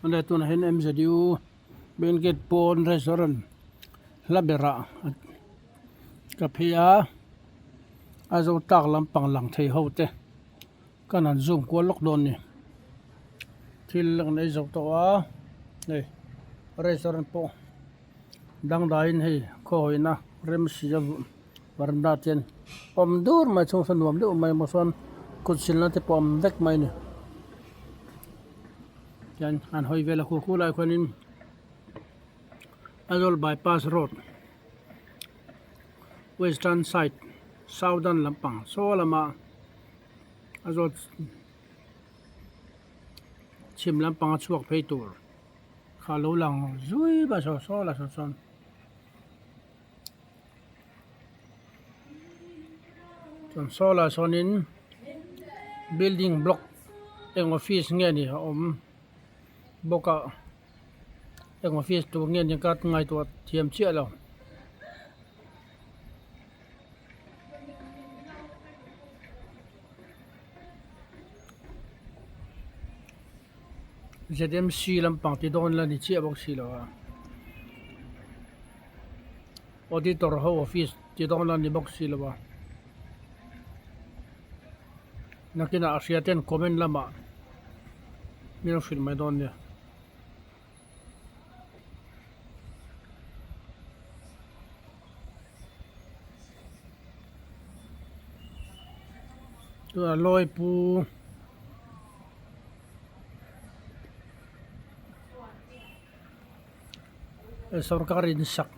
Awle tunah hian MZU main gate pawn restaurant hla berah ka phei a a zo tlak lampang lang thei ho te kan han zoom kual lawk dawn a ni thil an ei zo tawh a hei restaurant pawh dangdaiin hei khawhawina remsia varanda te hian awm dur mai chhung sawn nuam deuh mai maw sawn kut silna te pawh a awm vek mai a ni tian an hawi vel a khu khu lai khuanin Aizawl bypass road western side southern lampang saw lama Aizawl chhim lampanga chhuak phei tur kha lo lang zui mai saw saw la saw sawn. Chuan saw lah sawnin building block eng office nge ni a awm bawk a eng office tur nge ni ka ngaihtuah thiam chiah lo. ZMC lampang ti dawn la ni chiah bawk si lo a auditor ho office ti dawn la ni bawk si lo a nakinah a hria ten comment lamah min lo hrilh mai dawn nia. Tunah lawipu. Sorkar in sak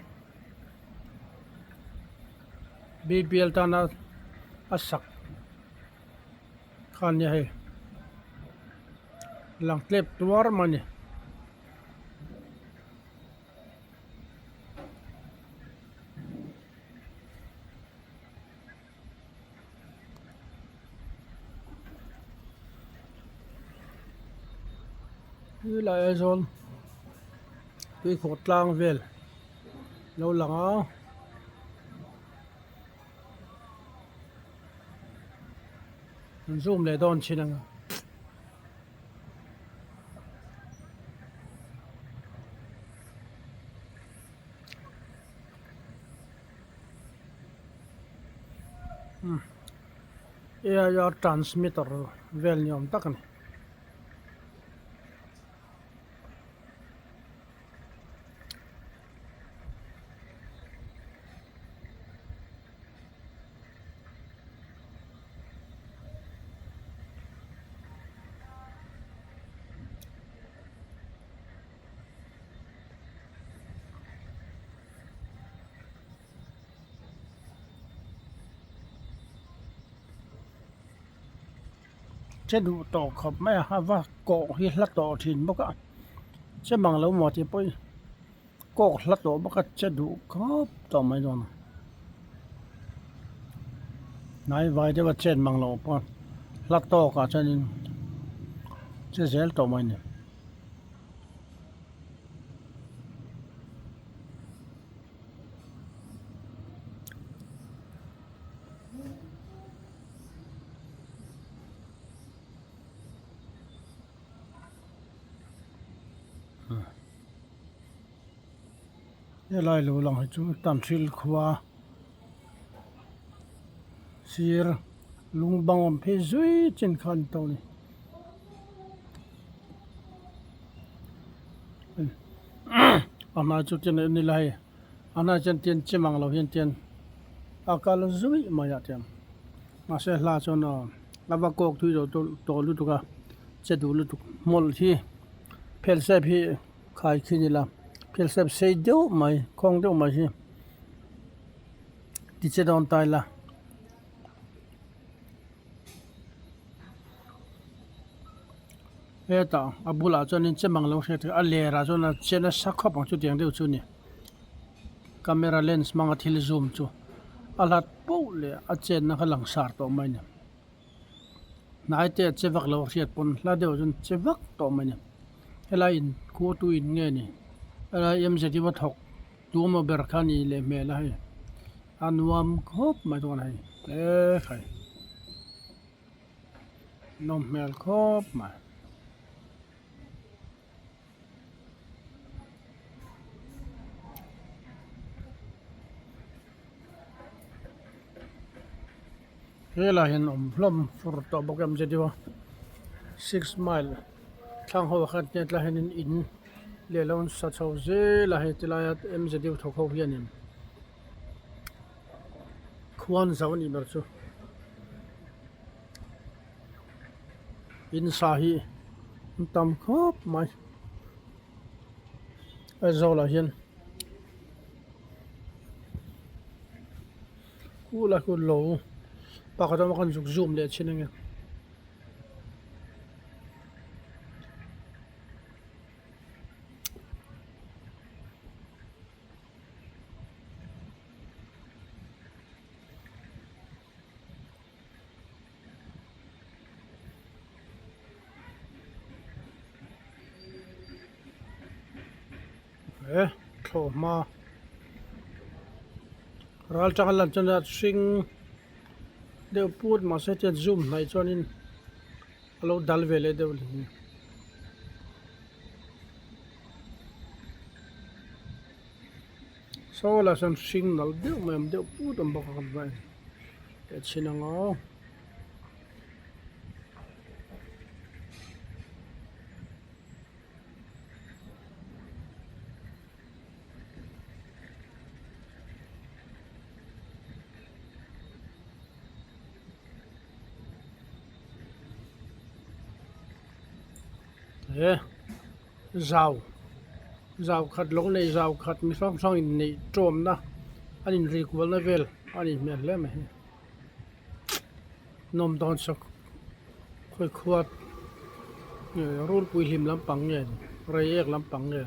BPL tana a sak kha a nia hei lang tlep tuar mai a ni. Helai Aizawl tuikhawh tlang vel lo lang a an zoom leh dawn thin ang. AIR transmitter vel ni awm tak a ni. Che duh tawh khawp mai a a va kawh hi hla tawh thin bawk a che mang lo maw tih pawhin kawk hla tawh bawk a che duh khawp tawh mai dawn a hnai vai deuh a chet mang loh pawh hla tawk ah chuanin che zel tawh mai a ni. Helai lo lang hi chu Tanhril khua sir lung bang awm phei zui chin kha a ni tawh a ni. A hma chu tian en ila hei a hnaiah chuan tian che mang lo hian tian a kal zuih mai ah tiang mahse hla chuan aw a va kawk thui tawh tawh lutuk a che duh lutuk hmawlh hi phel sep hi khai khin ila phel sep sei deuh mai khawng deuh mai hi ti che dawn ta ila. Hetah a bulah chuanin che mang lo hriat theih a lerah chuan a che nasa khawp ang chutiang deuh chu a ni camera lens hmanga thil zoom chu a hlat poh leh a chenna kha lang sar tawh mai a ni hnai te a che vak lo hriat pawn hla deuh ah chuan che vak tawh mai a ni helai in khu tu in nge ni helai MZU a thawk tu emaw ber kha a ni leh hmel a hei a nuam khawp mai dawn a hei ekhai. Nawm hmel khawp mai. Helai hian awm hlawm fur tawh bawk em zet iwa six mile thlang ho ah khan tlai hianin in leh lo an sa chho zel a hei tilaia MZU thawk ho hianin khuan zo a nih ber chu in sa hi an tam khawp mai Aizawl ah hian kul a kul lo pakhat awm a kan zuk zoom leh thin ange. He thlawhhma ral tanga lan chuan a hring deuh put mahse tiang zoom hnaih chuanin a lo dal ve leh deuh a ni. Saw lah sawn hring nalh deuh mai awm deuh put awm bawk a kan hmuh a ni chhin ang aw. He zau zau khat lawng nei zau khat mi hrang hrang in neih tawmna an in ri kualna vel a nih hmel hle mai hei nawm dawn sak khawi khuat nge rulpui hlim lampang nge reiek lampang nge.